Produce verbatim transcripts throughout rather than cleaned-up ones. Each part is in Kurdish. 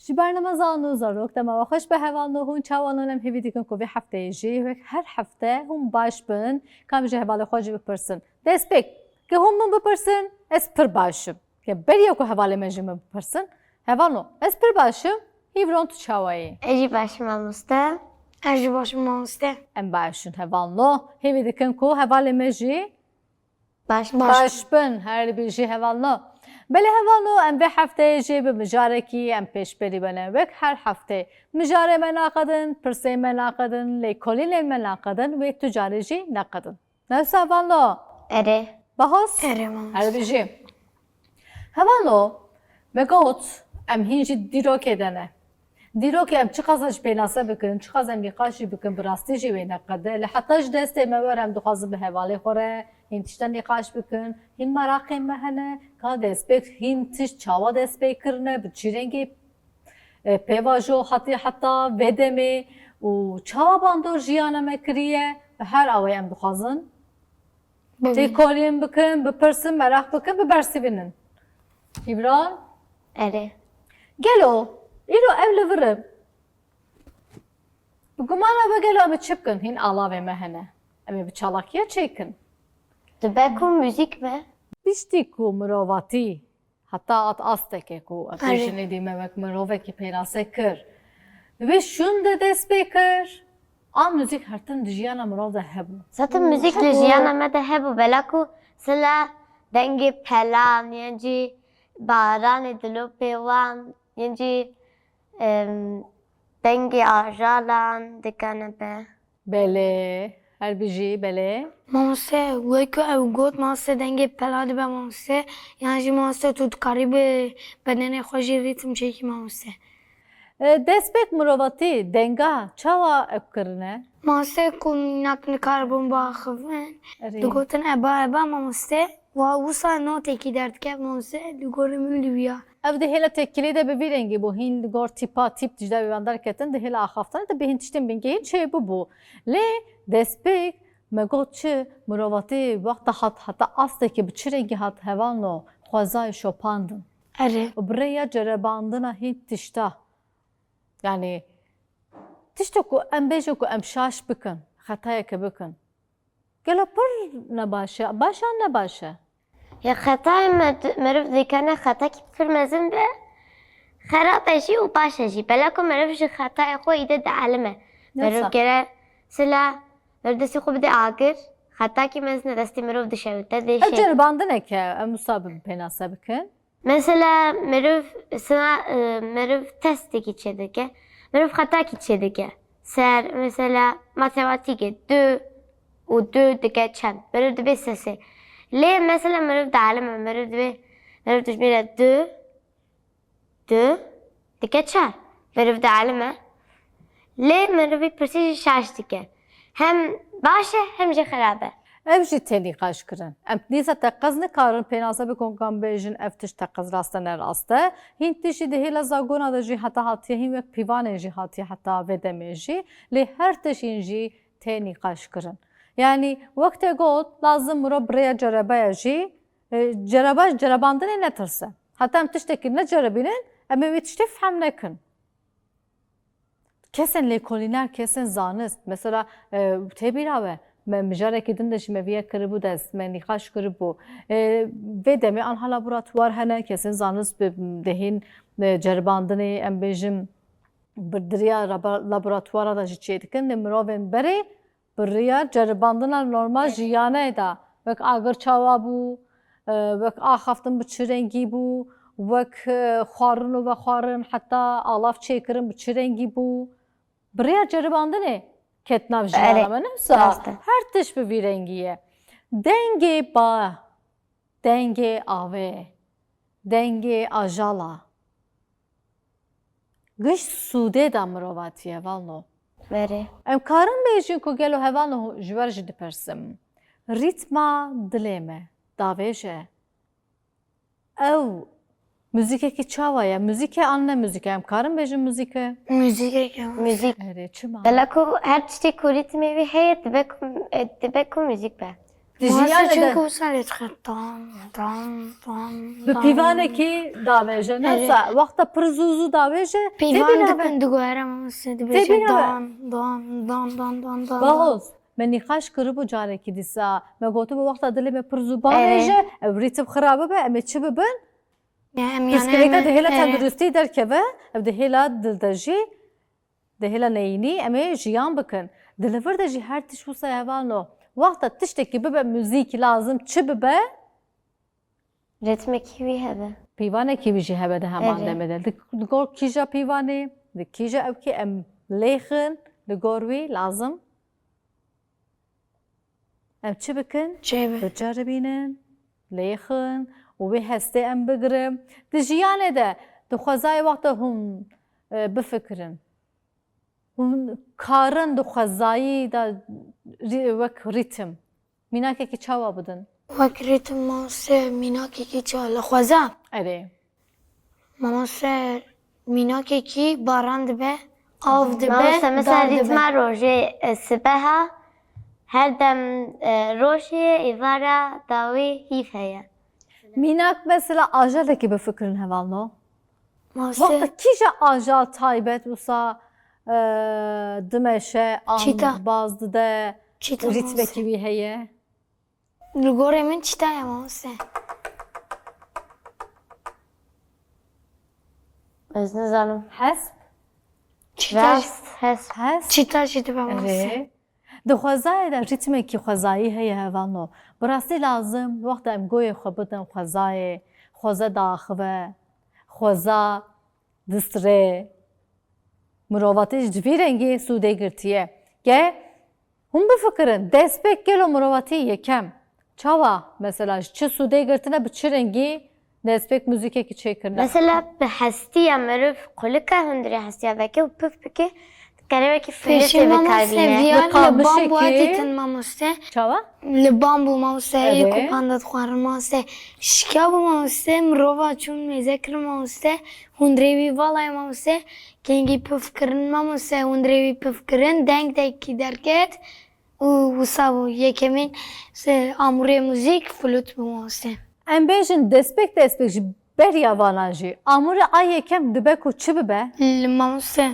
Ji bernama Zan û Zarok dema we xweş be hevalno, hûn çawa ne? Em hêvî dikin ku vê hefteyê jî wek her hefte hûn baş bin, ka em ji hevalê xwe jî bipirsin. Destpêk, ke hûn min bipirsin, ez pir baş im. Ke beriya ku hevalê me ji min bipirsin, hevalno, ez pir baş im, Hîvron tu çawa yî? Ez jî baş im mamoste. Ez jî baş im mamoste. Em baş in hevalno. Hêvî dikin ku hevalê me jî Baş. Baş bin, her bijî hevalno. Belê hevalno, em vê hefteyê jî bi mijarekî em pêşberî bene. Wek her heftê mijarê me naqedin, pirsê me naqedin, lêkolînên me naqedin, wê tu carê jî neqedin. Ne wisa hevalno? Erê. Bahos? Erê, mamoste. Her bijî. Hevalno, me got, em hîn jî dîrokê de ne. Dîrokê em çiqas jî pênase bikin, çiqas em nîqaş jî bikin, bi rastî jî wê neqede. Lê heta ji destê me were em dixwazin bi hevalê xwe re hîn tişta nîqaş bikin, hîn meraqên me hene, ka destpêk hîn tişt çawa dest pê kirine, bi çi rengê, e, pêvajo hatiye heta vê demê û çawa bandor jiyana me kiriye, bi her awayî em dixwazin Belê. Lêkolîn bikin, bipirsin, meraq bikin, bibersivînin. Hîvron? Erê. Gelo, îro ev li vir e. Bi gumana we gelo em ê çi bikin? Hîn alavê me hene. Em ê bi çalakiya çêkin. Dibe ku muzîk be. Piştî ku mirovatî heta at astekê ku em Erê. Bêjin êdî me wek mirovekî pênase kir. Divê şûn de dest pê kir. A muzîk her tim di jiyana mirov de hebû. Zaten muzîk li Hebû. Jiyana me de hebû. Bela ku sila dengê pelan, yên jî baranê dilopê wan, yên jî, em, dengê ajalan dikene be. Belê, her bijî, belê. Mamoste, wek ku ew got, mamoste, dengê pela dibe, mamoste, yan jî, mamoste, tu dikarî bi bedenê xwe jî rîtm çêkî, mamoste. E, destpêk mirovatî denga çawa ew kirine? Mamoste, ku mînak nikaribûn biaxivin, Erê. Digotin eba, eba, mamoste, wa wisa notekî derdikeve, mamoste, li gorî min li wî ya. Ev di hêla têkilî de bi vî rengî bû. Hîn li gor tîpa, tîp tişt de bi van derketin, di hêla axaftinê de bi hîn tiştên bingehîn çêbûbû. Lê destpêk me got çi, mirovatî wexta hat, heta astekî bi çi rengî hat hevalno, xwezayê şopandin. Erê. Û bi rêya cerebandina hîn tişta. Yanî tiştê ku em bêjin ku em şaş bikin, xetayeke bikin. Gelo pir nebaş e, baş an nebaş e? Ya xetayê me di-, meriv dikene xetakî pir mezin be, xerab e jî û baş e jî. Bela ku meriv ji xetayê xwe îde dielime. Meriv Yoksa? Gere sila, meriv destê xwe bide agir, xetakî mezin e, destê meriv dişewite, dê Ev şey. Ceribandineke em wisa bi pênase bikin. Mesela meriv sina, e, meriv testekî çêdike, meriv xetakî çêdike. Ser, mesela, matematîkê du û du dike çend? Meriv dibê sesê. Lê, mesela, meriv dielime, meriv dibê, meriv dijmîre du, du, dike çar. Meriv dielime. Lê merivî pirsî jî şaş dike. Hem baş e, hem jî xerab e. Ev jî tê nîqaş kirin. Em nîza teqez nikarin pênase bikin ku em bêjin ev tişt teqez rast e, ne rast e. Hîn tişt jî di hêla zagona de jî heta hatiye, hîn wek pîvanê jî hatiye heta vê demê jî. Lê her tişt hîn jî tê nîqaş kirin. Yanî wek te got, lazim mirov bi rêya cerebeya jî, e, cereba, cerebandinê netirse. Heta em tiştekî neceribînin, em ê wê tiştê fehm nekin. Kesên lêkolîner, kesên zanist, mesela, e, tê bîra we, me mijarekî din de jî me vî yek kiribû dest, me nîqaş kiribû. E, vê demê anha laboratuwar hene, kesên zanist bi dehîn, e, ceribandinê, em bêjin, bi diriya raba-, laboratuwara de jî çêdikin, lê mirovên berê bi riya ceribandina normal Evet. Jiyanê de, wek agir çawa bû, e, wek axaftin bi çi rengî bû, wek, e, xwarin û vexwarin, heta alav çêkirin bi çi rengî bû. Bi riya ceribandinê ket nav jiyana Erê. Me, ne wisa? Rast e. Her tişt bi vî rengî ye. Dengê ba, dengê avê, dengê ajala. Giş sûdê da mirovatiye, valno. Verê. Em karin bêjin ku gelo hevalno ji we re jî dipirsim. Rîtma dilê me, davêj e. Ew muzîkekî çawa ye? Muzîk e an ne muzîk e? Em karin bêjin muzîk e? Muzîkek e. Muzîk. Erê, çima? Bela ku her tiştê ku rîtmê wî heye, dibe ku, e, dibe ku muzîk be. Di Masa jiyana de çünkü wisa lê dixin dan, dan, dan, bi dan. Pîvanekî davêje, ne Erê. Sa wexta pir zû zû davêje, Pîvan têbîne be. Dikin diguhere, masa dibêje Têbîne be. Dan, dan, dan, dan, dan, dan. Bahoz, me nîqaş kiribû carekî dîsa. Me gotibû wexta dilê me pir zû bavêje, Erê. Ev rîtim xira bibe, em ê çi bibin? Ya, em yani Pirsgirêka em, di hêla Erê. Tenduristî derkeve, ev di hêla dil de jî. Di hêla neyînî em ê jiyan bikin. Di li vir de jî her tişt wisa hevalno. Wexta tiştekî bibe muzîk lazim çi bibe? Ritmekî wî hebe. Pîvanekî wî jî hebe di heman Erê. Demê de. Di, di gor kîja pîvanê, di kîja ewkê em lêxin, li gor wî lazim. Em çi bikin? Çê bi. Biceribînin, lêxin û wê hestê em bigirin. Di jiyanê de di xwezayê wexta hûn, e, bifikirin. Hûn karin di xwezayî de rî-, wek rîtim. Mînakekî çawa bidin? Wek rîtim mase mînakekî ça li xweza. Erê. Mamoste, mînakekî baran dibe, av dibe, Mamoste, mesela dar dibe. Rîtma rojê, e, sibeha, her dem, e, roj heye, êvara dawî hîv heye. Mînak mesela ajalekî bifikirin hevalno. Mamoste. Wexta kîja ajal taybet wisa, e, dimeşe, an Çîta. Baz dide, Çîta, rîtmekî mamoste. Wî heye. Li gorê min çîta ye, mamoste. Ez nizanim. Hesp? Çîta jî, Rast, hesp. Hesp? Çîta jî dibe, mamoste. Erê. Di xwezayê de rîtmekî xwezayî heye hevalno. Bi rastî lazim wexta em goyê xwe bidin xwezayê, xweze diaxive, xweza distirê. Mirovatî ji vî rengî sûdê girtiye. Ke hûn bifikirin, destpêk gelo mirovatî yekem çawa, mesela ji çi sûdê girtine, bi çi rengî destpêk muzîkekî çêkirine? Mesela bi hestiya meriv qulik e, hundirê hestiya veke û pif bike, dikare wekî Pêşî flûtê mamoste bikarbîne. Viya Bi li bambu qamişekî. Dîtin mamoste. Çawa? Li bambu mamoste, Erê. Ê ku panda dixwarin mamoste. Şikabû mamoste, mirova çûn mêze kirin mamoste. Hundirê wî vala ye mamoste. Kengî pif kirin mamoste, hundirê wî pif kirin, deng dekî derket û wisa bû. Yekemîn se amûrê muzîk flût bû mamoste. Em bêjin destpêk destpêk ji beriya vana jî. Amûrê a yekem dibe ku çi bibe? Li mamoste.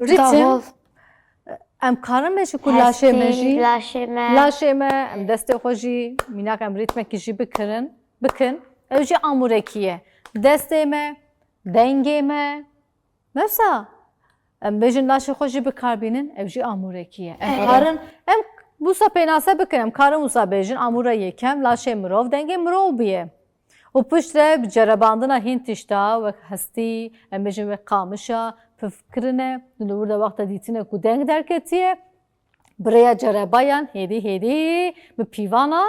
Rîtim. Dahol. Em karin bêjin ku laşê me Hestî, jî. Laşê me. Laşê me, em destê xwe jî, mînak em rîtmekî jî bikirin, bikin. Ew jî amûrekî ye. Destê me, dengê me. Mevsa, em bêjin laşê xwe jî bikarbînin, ew jî amûrekî ye. Em Evet. Karin, em wisa pênase bikin, em karin wisa bêjin, amûra yekem, laşê mirov, dengê mirov bûye. Û piştre bi cerebandina hîn tişta, wek hestî, em bêjin wek qamişa, pif kirine, di li wir de wexta dîtine ku deng derketiye, bi rêya cerebayan hêdî hêdî bi pîvana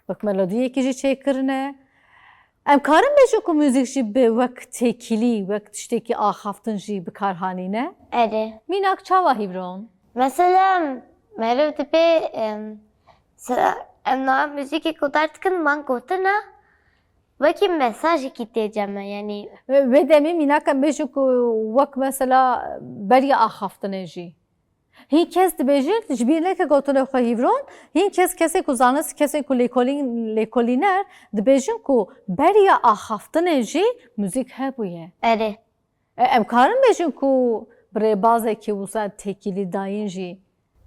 wek melodiyekî jî çêkirine. Em karin bêjin ku muzîk jî bi wek têkilî, wek tiştekî axaftin jî bi kar hanîne? Erê. Mînak çawa hîvron? Mesela meriv dibê, em, se-, em niha muzîkê ku dar dikin, man gotina wekî mesajekî tê cem me, yanî. Wê demê mînak em bêjin ku wek mesela beriya axaftinê jî. Hîn kes dibêjin, ji bîr neke gotinê xwe hîvron, hîn kes, kesê ku zanist, kesên ku lêkolîn, lêkolîner, dibêjin ku beriya axaftinê jî muzîk hebûye. Erê. E, em karin bêjin ku bi rêbazekî wisa têkilî dayîn jî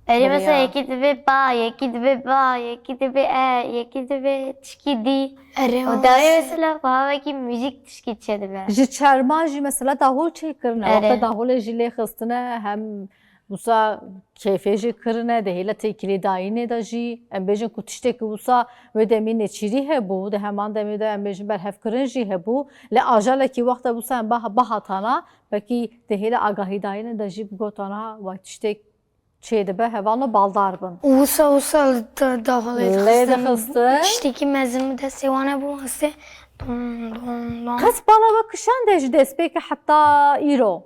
Erê, mesela beriya yekî dibê ba, yekî dibê ba, yekî dibê e, yekî dibê tişkî dî. Erê, û dawê mesela wiha wekî muzîk tişkî çêdibe. Ji çerman jî mesela dahol çêkirine. Erê. Wexta daholê jî lê xistine, hem wisa kêfê jî kirine, di hêla têkilî dayînê de jî, em bêjin ku tiştekî wisa wê demî nêçîrî hebû, di heman demê de em bêjin berhevkirin jî hebû, lê ajalekî wexta wisa em ba-, bahatana, belkî di hêla agahîdayînê de jî bigotana, wa tiştek çêdibe, hevalno baldar bin. Wisa, wisa li te daxilê Lê dixistin. Dixistin. Tiştekî mezin bi destê wan hebû, hestê don, don, don. Qet bala we kişande ji destpêkê heta îro?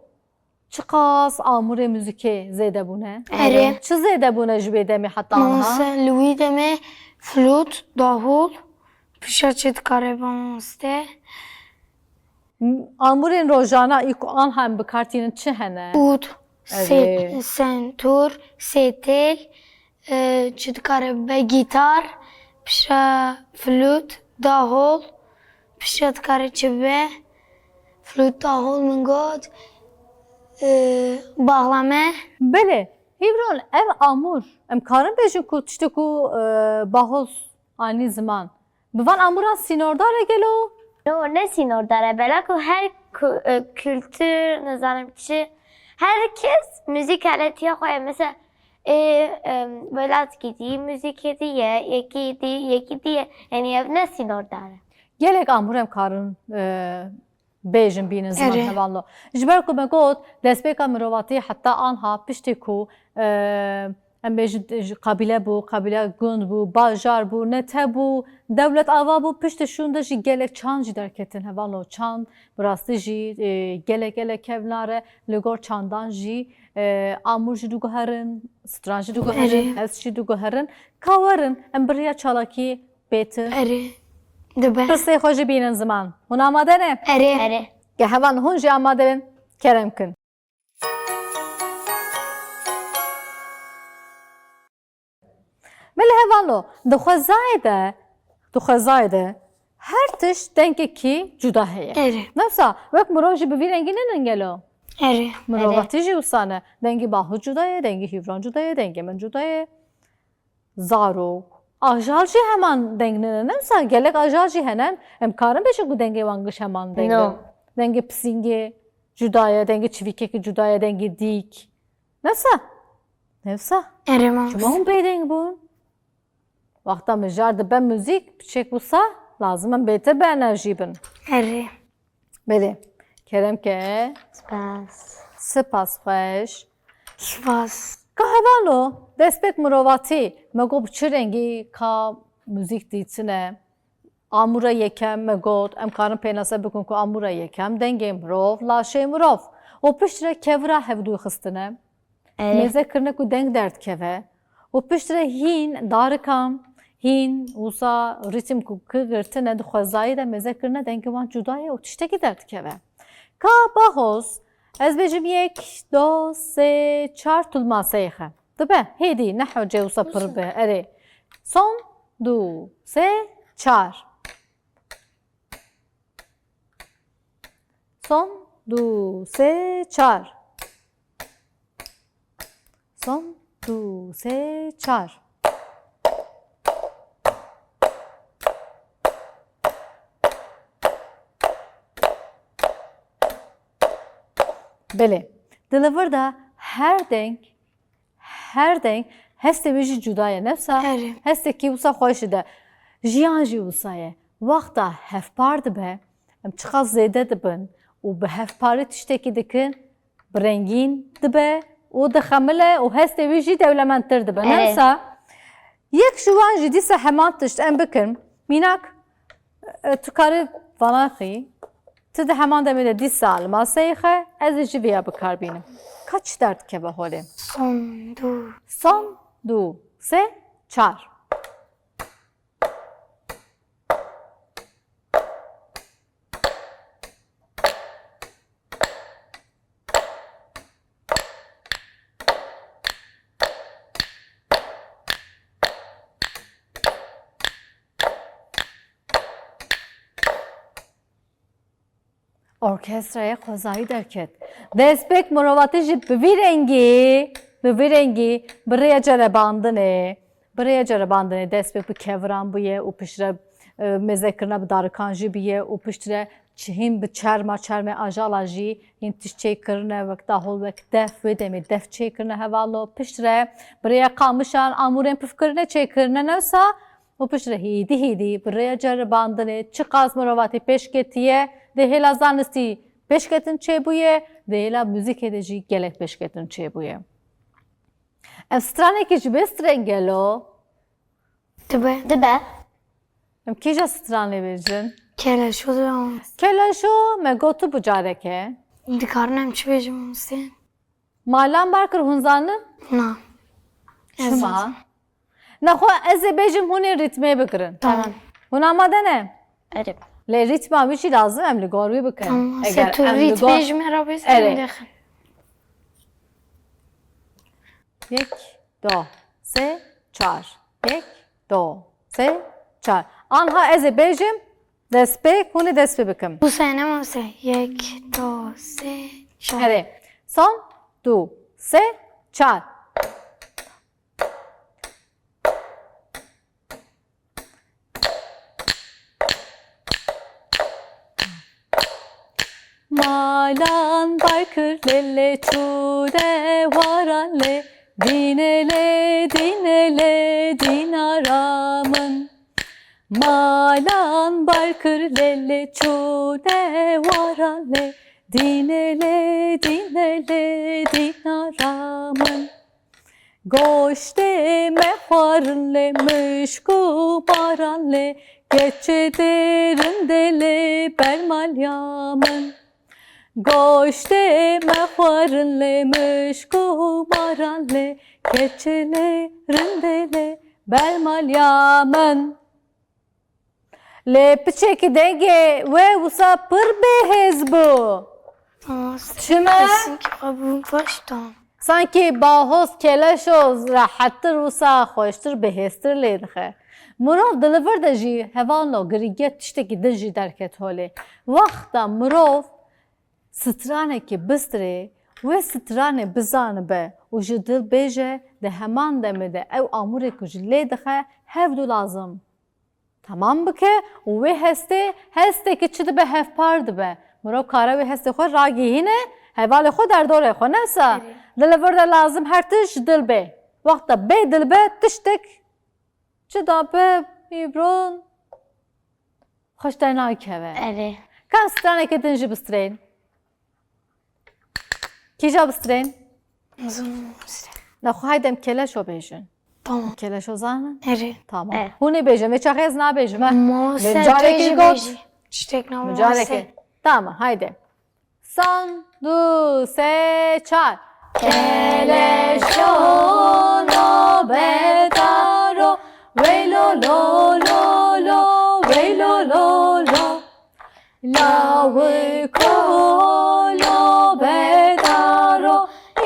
Çiqas amûrê muzîkê zêde bûne? Erê. Çi zêde bûne ji wê demê heta niha? Mamoste, li wî demê flût, dahûl, pişa çê dikare be mamoste. Amûrên rojana î ku anha em bi kar tînin çi hene? Ûd, Erê. Sê-, sentûr, sêtêl, e, çi dikare bibe? Gîtar, piştre flût, dahol, piştre dikare çi bibe? Flût, dahol min got, e, baxlame. Belê, Hîvron, ev amûr, em karin bêjin ku tiştê ku, e, Bahoz anî ziman, bi van amûran sînordar e gelo? No, ne sînordar e. Bela ku her ku-, e, kultur, nizanim çi, her kes muzîk aletiya xwe ye. Mesela, ê, em, welat gidî, muzîkê dî ye, yekî dî, yekî dî ye. Yanî ev ne sînordar e. Gelek amûr em karin, e, bêjin bînin ziman. Erê. Hevalno. Ji ber ku me got, destpêka mirovatî heta anha piştî ku, e, em bêjin ji qabîle bû, qabîle gund bû, bajar bû, nete bû, dewlet ava bû, piştî şûn de jî gelek çand jî derketin. Hevalno, çand bi rastî jî, e, gelek gelek kevnar e, li gor çandan jî, e, amûr jî diguherin, stran jî diguherin, Erê. Hest jî diguherin. Ka werin, em bi riya çalakî bêtir. Erê. Dibe. Pirsê xwe jî bînin ziman. Hûn amade ne? Erê. Erê. Ge hevalno hûn jî amade bin, kerem kin. Belê hevalno, di xwezayê de, di xwezayê de her tişt dengekî cuda heye. Erê. Nefsa, wek mirov jî bi vî rengî nînin gelo? Erê. Mirovatî jî wisa ne. Dengê Bahoz cuda ye, dengê Hîvron cuda ye, dengê min cuda ye. Zarok, ajal jî heman deng nînin. Nefsa, gelek ajal jî hene. Em karin bêjin ku dengê wan giş heman deng in. No. Dengê pisîngê cuda ye, dengê çivîkekî cuda ye, dengê dîk. Nefsa. Nefsa. Erê, mam. Çima hûn bêdeng bûn? Wexta mijar dibe muzîk, piçek wisa, lazim em bêtir bi enerjî bin. Erê. Belê. Kerem ke. Spas. Spas xweş. Spas. Ka hevalno, destpêk mirovatî, me got bi çi rengî ka muzîk dîtine? Amûra yekem me got, em karin pênase bikin ku amûra yekem dengê mirov, laşê mirov. Û piştre kevira hevdû xistine. Erê. Mêze kirine ku deng derdikeve. Û piştre hîn darikan, hîn wisa rîtm ku ki girtine di xwezayî de mêze kirine dengê wan cuda ye û tiştekî derdikeve. Ka Bahoz, ez bêjim yek, do, sê, çar tu li maseyê xe. Dibe, hêdî, ne hewce wisa pir be, erê. Son, du, sê, çar. Son, du, sê, çar. Son, du, sê, çar. Belê. Di li vir de her deng Her deng hestê wî jî cuda ye. Nefsa Erê. Hestekî wisa xweş e de. Jiyan jî wisa ye. Wexta hevpar dibe, em çiqas zêde dibin û bi hevparî tiştekî dikin, bi rengîn dibe û dixemile û hestê wî jî dewlemendtir dibe. Erê. Nefsa yek ji wan jî dîsa heman tişt em bikin. Mînak, e, tu karî vana xî. Tu di heman demê de dîsa li maseyê xe, ez ê jî vêya bi kar bînim. Ka çi derdikeve holê? Son, du. Son, du, sê, çar. Orkestraya xwezayî derket. Destpêk mirovatî jî bi vî rengî, bi vî rengî bi rêya cerebandinê, bi rêya cerebandinê destpêk bi keviran bûye û piştre, e, mêzekirina bi darikan jî bûye û piştre çi hîn bi çerma, çermê ajala jî hîn tişt çêkirine, wek dahol, wek def, wê demê def çêkirine hevalno. Piştre bi rêya qamişan amûrên pifkirine çêkirine, newsa û piştre hêdî hêdî bi rêya ceribandinê çiqas mirovatî pêş ketiye, di hêla zanistî pêşketin çêbûye, di hêla muzîkê de jî gelek pêşketin çêbûye. Ev stranekî ji bê streng gelo? Dibe. Dibe. Em kîja stranê bêjin? Keleşo dibe. Keleşo me gotu bi careke. Dikarin em çi bêjin mamoste? Malan bar kir, hûn zanin? Na. Çima? Nexwe ez ê bêjim, hûn ê rîtmê bigirin. Tamam. Hûn amade ne? Erê. Lê rîtma wî jî lazim em li gor wî bikin. Tamam. Eger se tu em li rîtmê gor ji me re bêjin, Erê. Em dixin. Yek, do, sê, çar. Yek, do, sê, çar. Anha ez ê bêjim, destpêk, hûn ê dest pê bikim. Bu sene mi se? Yek, do, sê, çar. Herê. Son, du, sê, çar. Malan baykir lele çûre wara lê, dîne lê, dîne lê, dînara min. Malan baykir lele çûre wara lê, dîne lê, dîne lê, dînara min. Goştê me xwarin lê, mişk û baran lê, keçê dê, rindê lê, bermaliya min. Goştê me xwarin lê, mişk û baran lê, keçê lê, rindê lê, bermaliya min. Lê piçekî dengê we wisa pir bêhêz bû. Çima? Xwe bû baş tam. Sankî bahoz keleşo rehettir wisa xweştir bêhêztir lê dixe. Mirov di li vir de jî hevalno girîgiya tiştekî din jî derket holê. Wexta mirov stranekê bistirê, wê stranê bizanibe û ji dil bêje, di heman demê de ew amûrê ku ji lê dixe hevdu lazim temam bike û wê hestê, hestê ki çi dibe hevpar dibe. Mirov kare wê hestê xwe ragihîne, hevalê xwe derdorê xwe nesa. Di li vir de lazim her tişt dil bê. Wexta bê dil be tiştek çi dabe îbron xweş dernakeve. Erê. Kam straneke din jî bistrên. Kîja bistrên? Zim. Nexwe hayde em keleşo bêjin. Tamam. Keleşo zanin? Erê. Tamam. Eh. Hûn ê bêjin. Vê çaxê ez nabêjim. Ha. Mose Carekê tu jî got. Bêjî. Tiştek nabêjim. Carekê. Tamam hayde. San, du, sê, çar. Keleşo nobedaro, weylo lo lo lo, weylo lo lo. Lawiko nobedaro,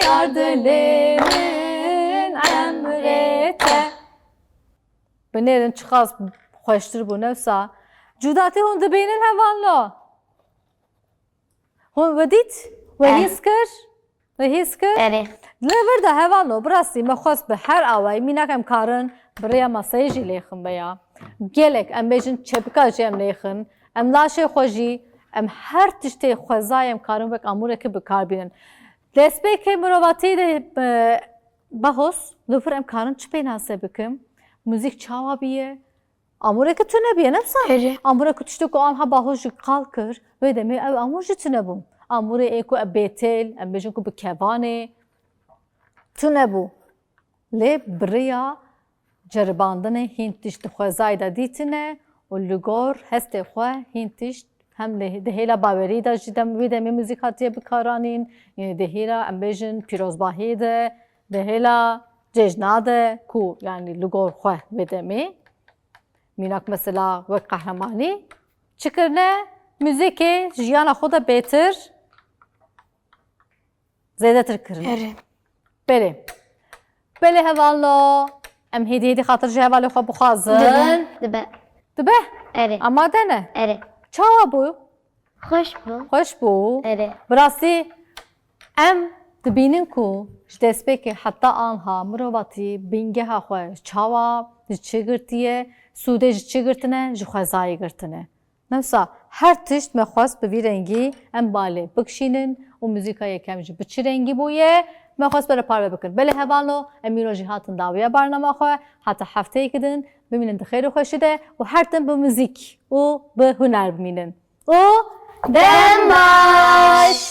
yar dilê min emrê te. Binêrin çiqas xweştir bû newsa. Cudatî hûn dibînin hevalno? Hûn we dît? We hîs kir? We hîs kir? Erê. Li vir de hevalno, bi rastî me xwest bi her awayî mînak em karin bi rêya maseyê jî lêxin be ya. Gelek em bêjin çepika jî em lêxin. Em laşê xwe jî, em her tiştê xwezayê em karin wek amûrekî bi kar bînin. Destpêkê mirovatî de, e, bahos, li vir em karin çi pênase bikim? Muzîk çawa bûye? Amûreke tune bûye, ne wisa? Erê. Amûreke tiştê ku anha bahos jî qal kir, wê demê ew amûr jî tune bû. Amûrê ê ku e bêtêl, em bêjin ku bi kevanê tune bû. Lê bi rêya ceribandinê hîn tişt di xwezayê de dîtine û li gor hestê xwe hîn tişt hem li, di hêla bawerî de jî dem, wê demê muzîk hatiye bikaranîn, yanî di hêla, em bêjin, pîrozbahiyê de, di hêla cejna de ku, yanî li gor xwe wê demê, mînak mesela wek qehremanî, çi kirine? Muzîkê jiyana xwe de bêtir zêdetir kirine. Erê. Belê. Belê hevalno, em hêdî hêdî xatir ji hevalê xwe bixwazin. Dibe. Dibe? Erê. Amade ne? Erê. Çawa bû? Xweş bû. Xweş bû. Erê. Bi rastî em dibînin ku ji destpêkê heta anha mirovatî bingeha xwe çawa, ji çi girtiye, sûdê ji çi girtine, ji xwezayê girtine. Newsa her tişt me xwest bi vî rengî em balê bikişînin û muzîka yekem jî bi çi rengî bûye, me xwest bere parve bikin. Belê hevalno, em îro jî hatin dawiya barnama xwe, heta hefteyekî din, bimînin di xêr û xweşî de û her tim bi muzîk û bi huner bimînin. Û dem baş!